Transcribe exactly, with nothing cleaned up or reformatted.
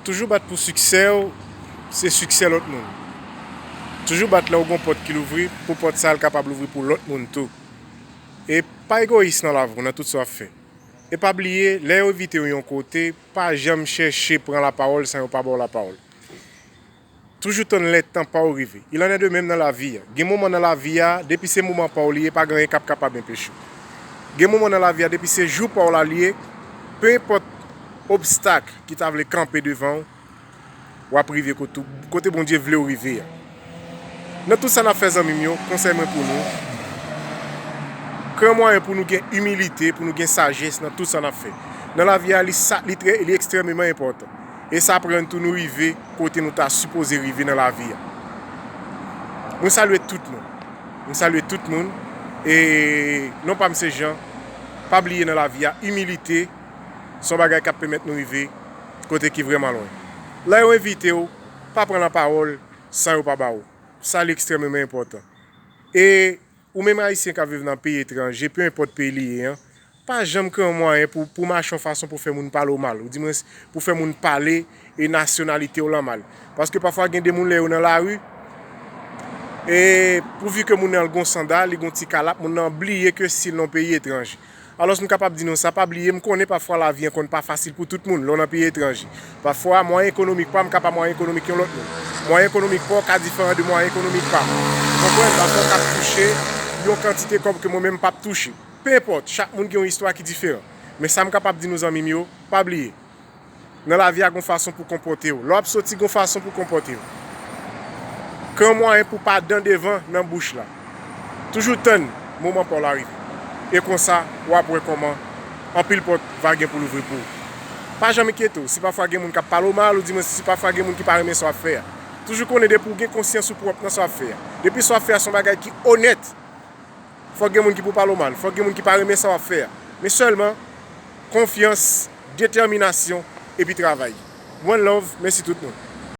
Toujou bat pou siksè w, se siksè lòt moun. Toujou bat lè w gon pòt ki louvri, pou pòt sa a l kapab louvri pou lòt moun tou. E pa egoyis nan lavi w, nan tout sa w ap fè. E pa bliye, lè yo envite w yon kote, pa janm chèche pran lapawòl san yo pa ba w lapawòl. Toujou tann lè tan pa w rive. Il en est de même nan lavi a. Gen moman nan lavi a, depi se moman pa w li ye, pa gen anyen k ap kapab enpeche w. Gen moman nan lavi a, depi se jou pa w la li ye, pe enpòt obstak ki ta vle kanpe devan w, w ap rive kote, kote Bondye vle w rive a. Nan tout sa n ap fè, zanmi m yo, konsèy mwen pou nou, kreye mwayen pou nou gen imilite, pou nou gen sajès nan tout sa n ap fè. Nan lavi a, li, sa, li, trè, li ekstrèmeman enpòtan. E sa aprann tou nou rive kote nou ta sipoze rive nan lavi a. Mwen salye tout moun. Mwen salye tout moun. E non pa m se Jean. Pa bliye nan lavi a, imilite se yon bagay k ap pèmèt nou rive kote ki vrèman lwen. Lè yo envite w, pa pran lapawòl san yo pa ba w. Sa li ekstrèmeman enpòtan. E ou menm Ayisyen k ap viv nan peyi etranje, pe enpòt peyi li ye an, pa janm kreye yon mwayen pou, pou mache yon fason pou fè moun pale w mal, ou dimwens pou fè moun pale e nasyonalite w lan mal. Paske pafwa gen de moun lè yo nan lari, e pouvi ke moun nan gon sandal, li gon ti kalap, moun nan bliye ke si l nan yon peyi etranje. Alòs, m kapab di nou sa, pa bliye, m konnen pafwa lavi an konn pa fasil pou tout moun lè w nan peyi etranje. Pafwa, mwayen ekonomik pa m ka pa mwayen ekonomik yon lòt moun. Mwayen ekonomik pa w ka diferan de mwayen ekonomik pa m. Ou konprann? Pafwa, w ka touche yon kantite kòb ke mwen menm m p ap touche. Pe enpòt, chak moun gen yon istwa ki diferan. Men sa m kapab di nou, zanmi m yo, pa bliye. Nan lavi a, gon fason pou konpòte w. Lè w ap soti, gon fason pou konpòte w. Kreye yon mwayen pou pa dan devan nan bouch la. Toujou tann moman pa w la rive. E konsa, w ap wè kòman anpil pòt va gen pou louvri pou ou. Pa janm enkyete w si pafwa gen moun k ap pale w mal, ou dimwens si pafwa gen moun ki pa renmen sa w ap fè a. Toujou konnen depi w gen konsyans ou pwòp nan sa w ap fè a. Depi sa w ap fè a se yon bagay ki onèt, fòk gen moun ki pou pale w mal, fòk gen moun ki pa renmen sa w ap fè a. Men sèlman, konfyans, detèminasyon, epi travay. One love, mèsi tout moun.